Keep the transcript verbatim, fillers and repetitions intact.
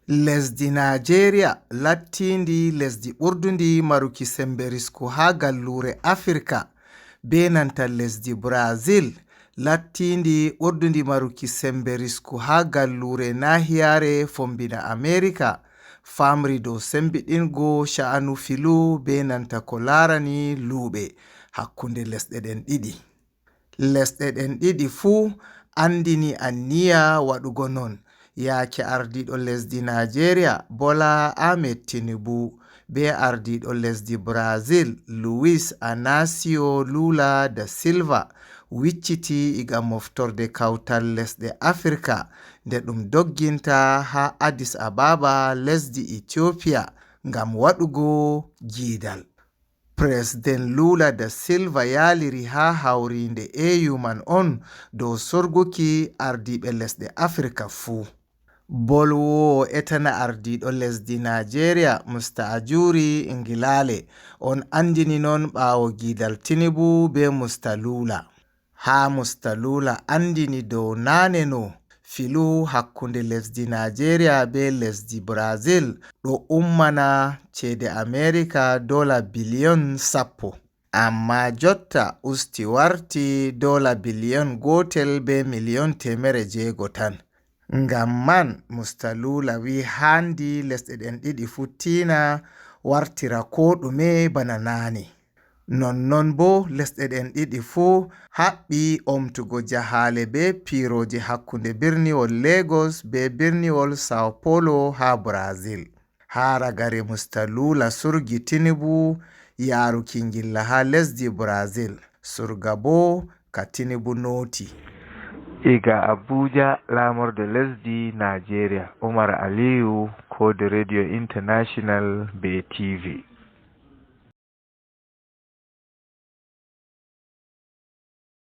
Lesdi Naajeeriya lattiindi lesdi ɓurdundi maruki sembe risku haa galluure Afirka, bee nanta lesdi Brazil lattiindi ɓurdundi maruki sembe risku haa galluure naahiyaare fombina Amerika, famri dow sembiɗingo sha'anu filu bee nanta ko laarani luuɓe hakkunde lesɗe ɗen ɗiɗi. Lesɗe ɗen ɗiɗi fuu anndini anniya waɗugo non, yaake ardiiɗo lesdi Naajeeriya, Bola Ahmed Tinubu, bee ardiiɗo lesdi Brazil, Luis Inacio Lula da Silva, wicciti iga moftorde kawtal lesɗe Afirka, nde ɗum dogginta haa Addis Ababa, lesdi Ethiopia, ngam waɗugo giidal. Presden Lula da Silva yaaliri haa hawriinde E U man on dow sorguki ardiiɓe lesɗe Afirka fuu. Bolwoowo etana ardiiɗo lesdi Naajeeriya, Mister Ajuri Ngelale, on anndini non ɓaawo giidal Tinubu bee Mister Lula. Haa Mister Lula anndini dow naane no, filu hakkunde lesdi Naajeeriya bee lesdi Brazil ɗo ummana ceede Amerika dola biliyon sappo. Ammaa jotta usti warti dola biliyon gootel bee miliyon teemere jeego tan. Ngam man, Mister Lula wi'i haandi lesɗe ɗen ɗiɗi fuu tiina wartira koo ɗume bana naane. Nonnon boo, lesɗe ɗen ɗiɗi fuu haɓɓi omtugo jahaale bee piirooje hakkunde birniwol Lagos bee birniwol Sao Paulo haa Brazil. Haa ragare Mister Lula surgi Tinubu yaaruki ngilla haa lesdi Brazil. Surga boo ka Tinubu nooti. Iga Abuja, laamorde lesdi Naajeeriya, Umar Aliyu, koode Radio International bee T V.